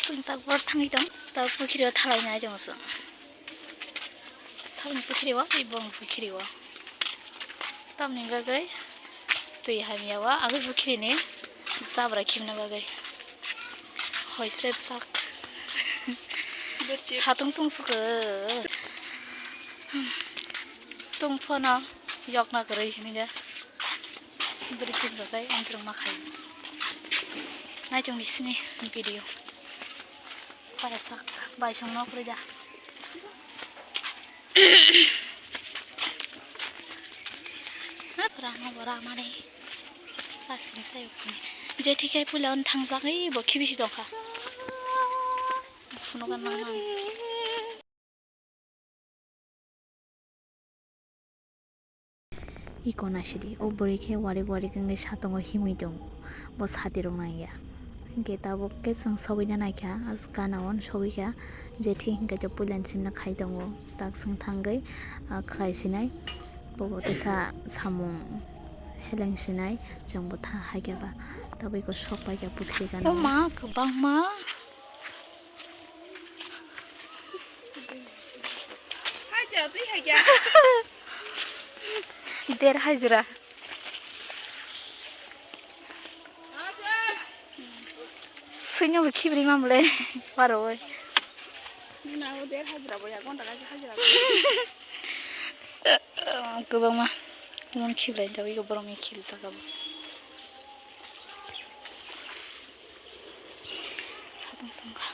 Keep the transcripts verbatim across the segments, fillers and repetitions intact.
Chwng tak bor thangwi tong, tak pukhiri o thalai nai tongo chwng. Saboni pukhiri o, tei bong pukhiri o. Tamni bagwi twi hamya o, agwi pukhiri ni jabra khibina bagwi. Hoi srep sak. Satung tung suka. Tung phono yokna kwrwi hinwi de. Bwrwi sini bagwi ang twrwngma khai. Naitung di sini video. Para sak bai song nok rida. Rama bo rama de. Sasini sayo. Je thikai pula on thangjak ei bo khibisi dongkha. Phunuka nang nang. Iko naisidi, o bwrwi khe warik warik wngwi satungo himwi tongo, bo sati rok nangya. Hinkhe tabuk khe chwng sogwina naikha, gana o sogwikha, je thik hinkhe puilani simna khai tongo, tak chwng thangwi, ah, khlai sinai, bobo teisa samung heleng sinai, chwngbo tha haikhe ba, tabuk iko sok paikha pukhri gana. O ma, kwbangma. Haja, twi haja. Der hajra. Suino bo khibri mamle. Paro oi. Nina o der hajra bo ya, gonta kaisa hajra. Kwbangma. Mon khiblai jawi go borok ni khibri saka bo. Satung tongkha.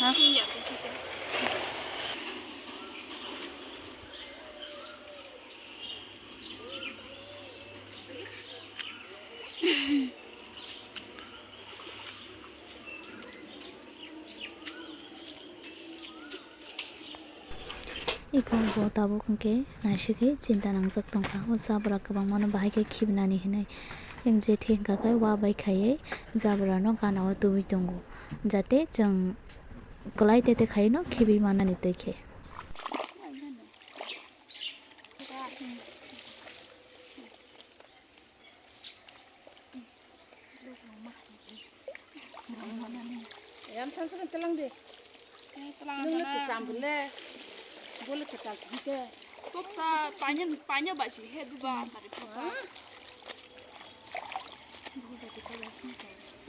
Ha? Iko bo tabuk hwnkhe naisigwi chinta nangjak tongkha. O jabra kwbangmano bahai khe khibinani hinwi. Yang je thik hwnkha khe wa bai khaiwi jabrano gana o tubui tongo, jate chwng kwlai tete khaino khibwi mannani twi khe. Yang san san telang de. Telang sana. Bole ketal sini ke. Kok ta panya panya basi he duba tadi kok ta.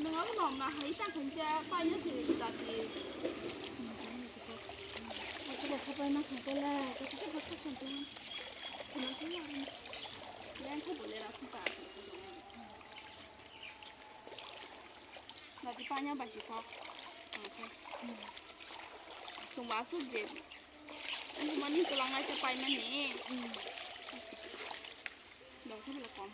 Nung abo nom na hai ta khanja panya sini tadi. Aku rasa panya khanja lah, tapi saya rasa santai. Kenapa ya? Yang aku boleh rasa tak. Nadi panya basi kok. Oke. Sungba su je. Ini mani tulang aja paimani. Dong tu bila kom.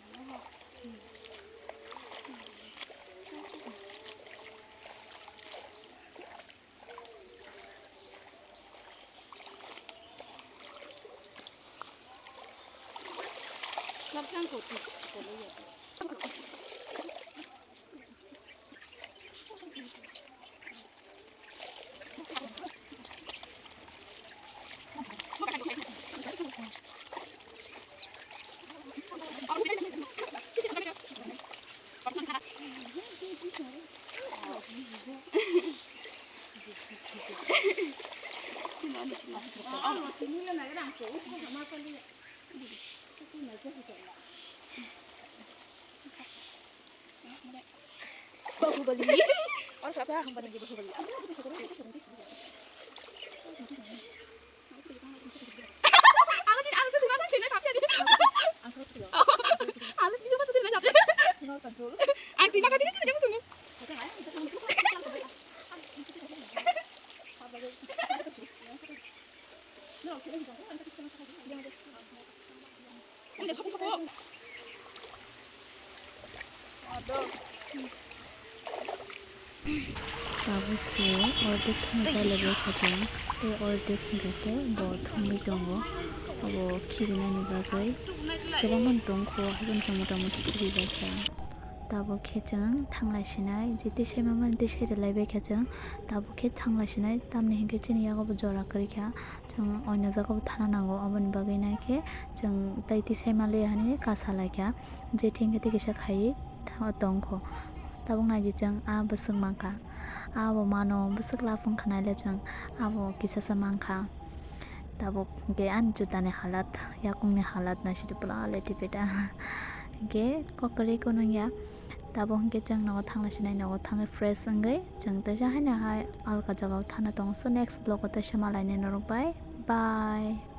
Bahubali. Orang siapa? Bahubali. Aku tidak, aku sudah makan sini tapi tadi. Aku video masuk ke dalam. Aku tidak makan sini, aku sungguh. Tabuk khe ordek thwngwi kha chwng, tei ordek hwnkhe bo thwngwi tongo. Obo khibinani bagwi kwbangma tongkho, haikhe chwng mota moti khibibaikha. Tabuk khe chwng thanglai sinai, je tisai mamani tisai rwlai bai kha chwng, tabuk khe thanglai sinai, tamni hinkhe chini yago bo jora kwrwi kha, chwng oino jaga bo thana nango, aboni bagwi nai khe chwng tai tisai ma le hani kasa lai kha, je thengkhe tei kisa khai tha-, tong kho. Tabuk nai di chwng a bwswk mankha, a bo mano bwswk lapung kha nai le chwng, a bo kisa sa mankha. Tabuk hwnkhe ani jutani halat, yakungni halat naisidi pura letipeta. Hwnkhe kok kwrwi kunung ya. Tabuk hwnkhe chwng nogo thangna sinai, nogo thangwi fresh wngwi chwng teisa haino hai alka jagao thana tongo. So next vlog o teisa malainai norok bai. Bye.